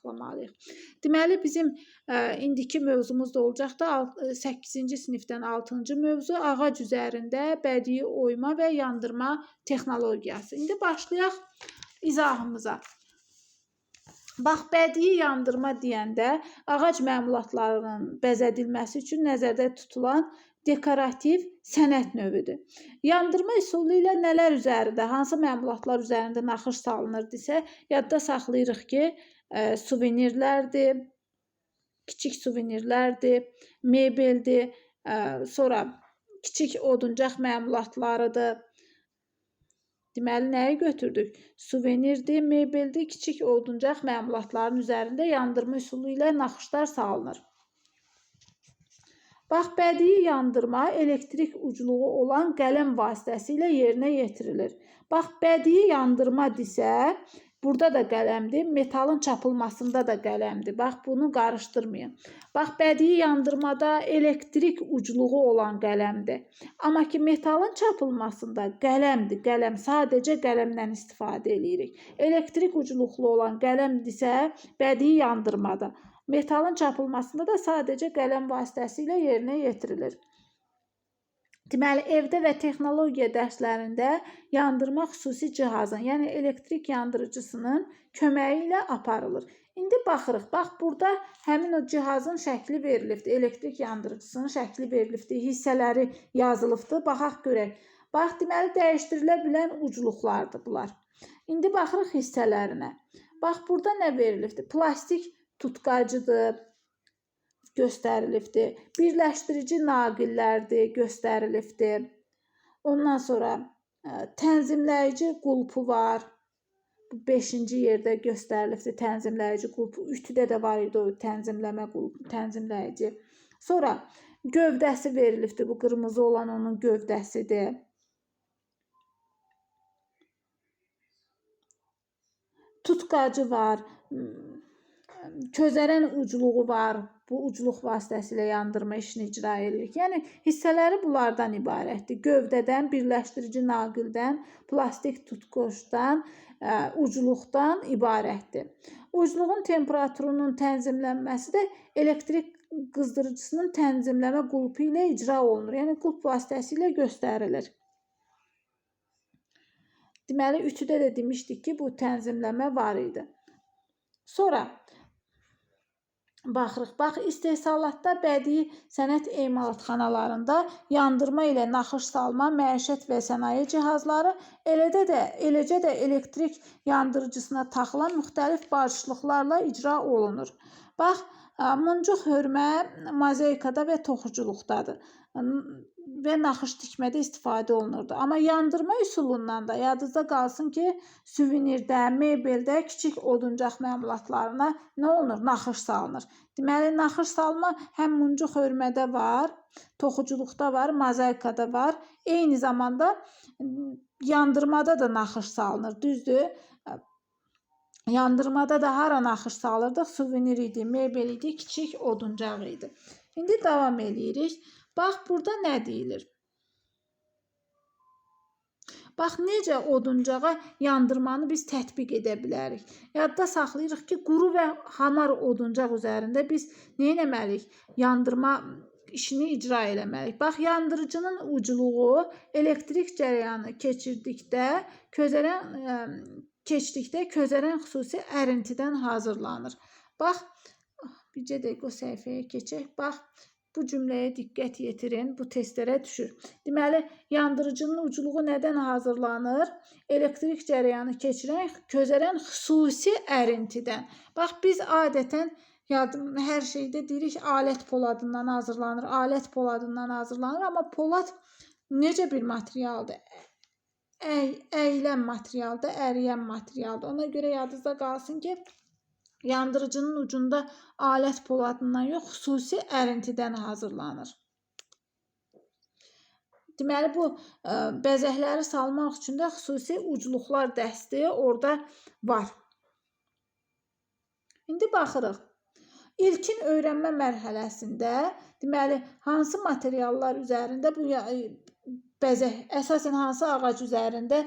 saxlamalıyıq. Deməli, bizim indiki mövzumuz da olacaqdı 8-ci sinifdən 6-cı mövzu ağac üzərində bədii oyma və yandırma texnologiyası. İndi başlayaq izahımıza. Bax, bədii yandırma deyəndə ağac məmulatlarının bəzədilməsi üçün nəzərdə tutulan dekorativ sənət növüdür. Yandırma üsulu ilə nələr üzərində, hansı məmulatlar üzərində naxış salınır desə, yadda saxlayırıq ki, suvenirlərdir, kiçik suvenirlərdir, mebeldir, sonra kiçik oduncaq məmulatlarıdır. Deməli, nəyi götürdük? Suvenirdir, mebeldir, kiçik oduncaq məmulatlarının üzərində yandırma üsulu ilə naxışlar salınır. Bax, bədii yandırma elektrik ucluğu olan qələm vasitəsilə yerinə yetirilir. Bax, bədii yandırma desə, burada da qələmdir, metalın çapılmasında da qələmdir. Bax, bunu qarışdırmayın. Bax, bədii yandırmada elektrik ucluğu olan qələmdir. Amma ki, metalın çapılmasında qələmdir, qələm, sadəcə qələmdən istifadə eləyirik. Elektrik ucluqlu olan qələmdirsə, bədii yandırmada. Metalın çapılmasında da sadəcə qələm vasitəsilə yerinə yetirilir. Deməli, evdə və texnologiya dərslərində yandırma xüsusi cihazın, yəni elektrik yandırıcısının köməyi ilə aparılır. İndi baxırıq. Bax, burada həmin o cihazın şəkli verilibdir. Elektrik yandırıcısının şəkli verilibdir. Hissələri yazılıbdır. Baxaq görək. Bax, deməli, dəyişdirilə bilən ucluqlardır bunlar. İndi baxırıq hissələrinə. Bax, burada nə verilibdir? Plastik tutqacıdır, göstərilibdir. Birləşdirici naqillərdir, göstərilibdir. Ondan sonra tənzimləyici qulpu var. Bu 5-ci yerdə göstərilibdir tənzimləyici qulpu. Ütüdə də var idi o tənzimləmə qulpu, tənzimləyici. Sonra gövdəsi verilibdir. Bu qırmızı olan onun gövdəsidir. Tutqacı var. Közərən ucluğu var. Bu ucluq vasitəsilə yandırma işini icra edirik. Yəni, hissələri bunlardan ibarətdir. Gövdədən, birləşdirici naqildən, plastik tutqoşdan, ucluqdan ibarətdir. Ucluğun temperaturunun tənzimlənməsi də elektrik qızdırıcısının tənzimləmə qulpu ilə icra olunur. Yəni, qulp vasitəsilə göstərilir. Deməli, ütüdə də demişdik ki, bu tənzimləmə var idi. Sonra baxırıq. Bax, istehsalatda bədii sənət emalatxanalarında yandırma ilə naxış salma, məişət və sənaye cihazları, eləcə də elektrik yandırıcısına taxılan müxtəlif barışıqlıqlarla icra olunur. Bax, muncuq hörmə mozaikada və toxuculuqdadır və naxış tikmədə istifadə olunurdu. Amma yandırma üsulundan da yadınızda qalsın ki, suvenirdə, mebeldə kiçik oduncaq məmulatlarına nə olunur? Naxış salınır. Deməli, naxış salma həm muncuq hörmədə var, toxuculuqda var, mozaikada var. Eyni zamanda yandırmada da naxış salınır. Düzdür? Yandırmada da hara naxış salırdıq? Suvenir idi, mebel idi, kiçik oduncaq idi. İndi davam eləyirik. Bax, burada nə deyilir? Bax, necə oduncağa yandırmanı biz tətbiq edə bilərik. Yadda saxlayırıq ki, quru və hamar oduncaq üzərində biz nə etməliyik? Yandırma işini icra eləməliyik. Bax, yandırıcının ucluğu elektrik cərəyanı keçirdikdə közərən xüsusi ərintidən hazırlanır. Bax, bircə dəqiqə o səhifəyə keçək. Bax, bu cümləyə diqqət yetirin, bu testlərə düşür. Deməli, yandırıcının ucluğu nədən hazırlanır? Elektrik cərəyanı keçirən, közərən xüsusi ərintidən. Bax, biz adətən hər şeydə deyirik, alət poladından hazırlanır, alət poladından hazırlanır. Amma polad necə bir materialdır? Əyilən materialdır, əriyən materialdır. Ona görə yadınızda qalsın ki, yandırıcının ucunda alət poladından yox, xüsusi ərintidən hazırlanır. Deməli, bu bəzəkləri salmaq üçün də xüsusi ucluqlar dəsti orada var. İndi baxırıq. İlkin öyrənmə mərhələsində, deməli, hansı materiallar üzərində bu bəzək, əsasən hansı ağac üzərində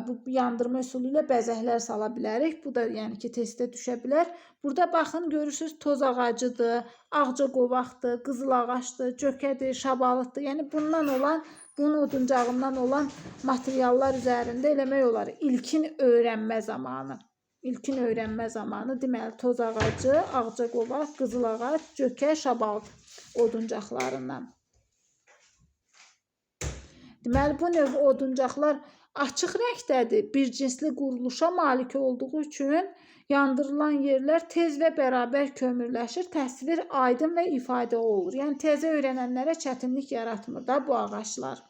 bu yandırma üsulu ilə bəzəklər sala bilərik. Bu da yəni ki, testə düşə bilər. Burada baxın, görürsüz, toz ağacıdır, ağca qovaqdır, qızıl ağacdır, cökədir, şabalıddır. Yəni bundan olan, bunun oduncağından olan materiallar üzərində eləmək olar. İlkin öyrənmə zamanı. İlkin öyrənmə zamanı, deməli, toz ağacı, ağca qovaq, qızıl ağac, cökə, şabalıd oduncaqlarından. Deməli, bu növ oduncaqlar açıq rəngdədir. Bir cinsli quruluşa malik olduğu üçün yandırılan yerlər tez və bərabər kömürləşir. Təsvir aydın və ifadə olur. Yəni təzə öyrənənlərə çətinlik yaratmır da bu ağaclar.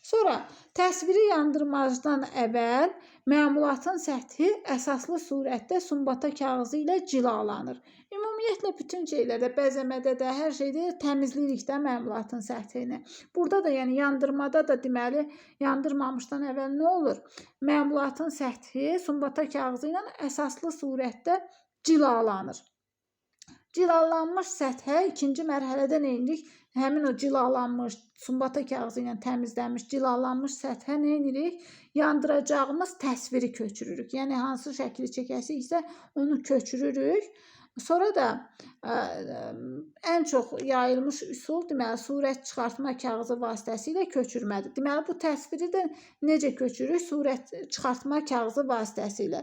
Sonra təsviri yandırmazdan əvvəl məmulatın səthi əsaslı surətdə sumbata kağızı ilə cilalanır. Ümumiyyətlə bütün şeylərdə, bəzəmədə də, hər şeydə təmizləyirik də məmulatın səthini. Burada da, yəni yandırmada da, deməli, yandırmamışdan əvvəl nə olur? Məmulatın səthi sumbata kağızı ilə əsaslı surətdə cilalanır. Cilalanmış səthə ikinci mərhələdə nə edirik? Həmin o cilalanmış, sumbata kağızı ilə təmizlənmiş, cilalanmış səthə nə edirik? Yandıracağımız təsviri köçürürük. Yəni hansı şəkli çəkəsiksə onu köçürürük. Sonra da ən çox yayılmış üsul, deməli, surət çıxartma kağızı vasitəsilə köçürmədir. Deməli, bu təsviri də necə köçürürük? Surət çıxartma kağızı vasitəsilə.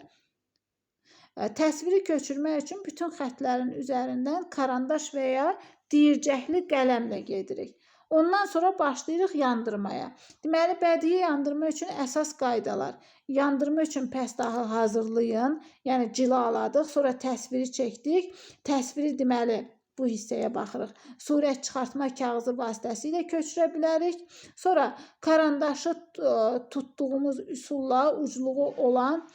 Təsviri köçürmək üçün bütün xətlərin üzərindən karandaş və ya deyircəkli qələmlə gedirik. Ondan sonra başlayırıq yandırmaya. Deməli, bədii yandırma üçün əsas qaydalar. Yandırma üçün pəstahı hazırlayın. Yəni cilaladıq, sonra təsviri çəkdik. Təsviri, deməli, bu hissəyə baxırıq. Surət çıxartma kağızı vasitəsilə köçürə bilərik. Sonra karandaşı tutduğumuz üsulla ucluğu olan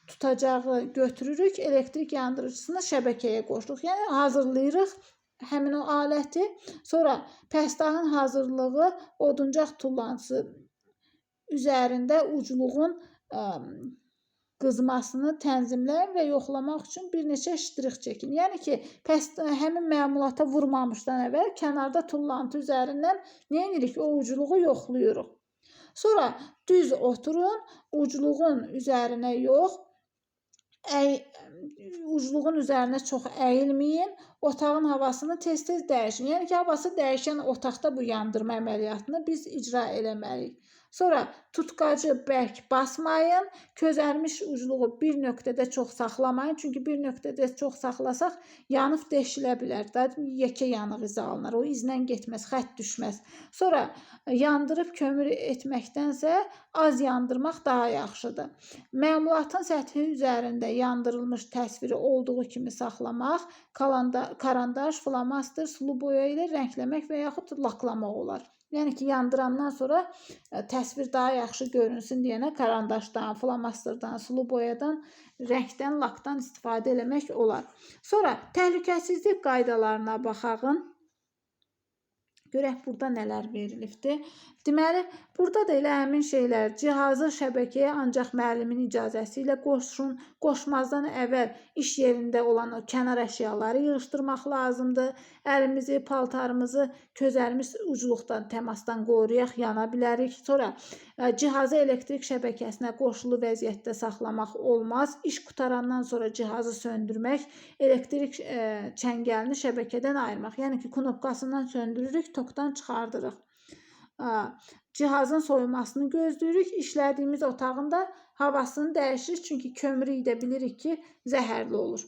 tutacağı götürürük, elektrik yandırıcısını şəbəkəyə qoşuruq. Yəni hazırlayırıq həmin o aləti. Sonra pəstahın hazırlığı oduncaq tullantısı üzərində ucluğun qızmasını tənzimləyin və yoxlamaq üçün bir neçə ştrix çəkin. Yəni ki, həmin məmulata vurmamışdan əvvəl kənarda tullantı üzərindən nə edirik? O ucluğu yoxlayırıq. Sonra düz oturun, ucluğun üzərinə yox, ucluğun üzərinə çox əyilməyin, otağın havasını tez-tez dəyişin. Yəni ki, havası dəyişən otaqda bu yandırma əməliyyatını biz icra eləməliyik. Sonra tutqacı bərk basmayın, közərmiş ucluğu bir nöqtədə çox saxlamayın. Çünki bir nöqtədə çox saxlasaq yanıb deşilə bilər də, yekə yanıq izi alınar. O izlə getməz, xətt düşməz. Sonra yandırıb kömür etməkdənsə az yandırmaq daha yaxşıdır. Məmulatın səthi üzərində yandırılmış təsviri olduğu kimi saxlamaq, karandaş, flomaster, sulu boya ilə rəngləmək və yaxud laklamaq olar. Yəni ki, yandırandan sonra təsvir daha yaxşı görünsün deyənə karandaşdan, flomasterdan, sulu boyadan, rəngdən, lakdan istifadə eləmək olar. Sonra təhlükəsizlik qaydalarına baxağın. Görək burada nələr verilibdir. Deməli, burada da elə həmin şeylər. Cihazı şəbəkəyə ancaq müəllimin icazəsi ilə qoşun. Qoşmazdan əvvəl iş yerində olan o kənar əşyaları yığışdırmaq lazımdır. Əlimizi, paltarımızı közərmiş ucluqdan, təmasdan qoruyaq, yana bilərik. Sonra cihazı elektrik şəbəkəsinə qoşulu vəziyyətdə saxlamaq olmaz. İş qutarandan sonra cihazı söndürmək, elektrik çəngəlini şəbəkədən ayırmaq. Yəni ki, knopkasından söndürürük, tokdan çıxardırıq. Cihazın soyumasını gözləyirik. İşlədiyimiz otağın da havasını dəyişirik. Çünki kömürü də bilirik ki, zəhərli olur.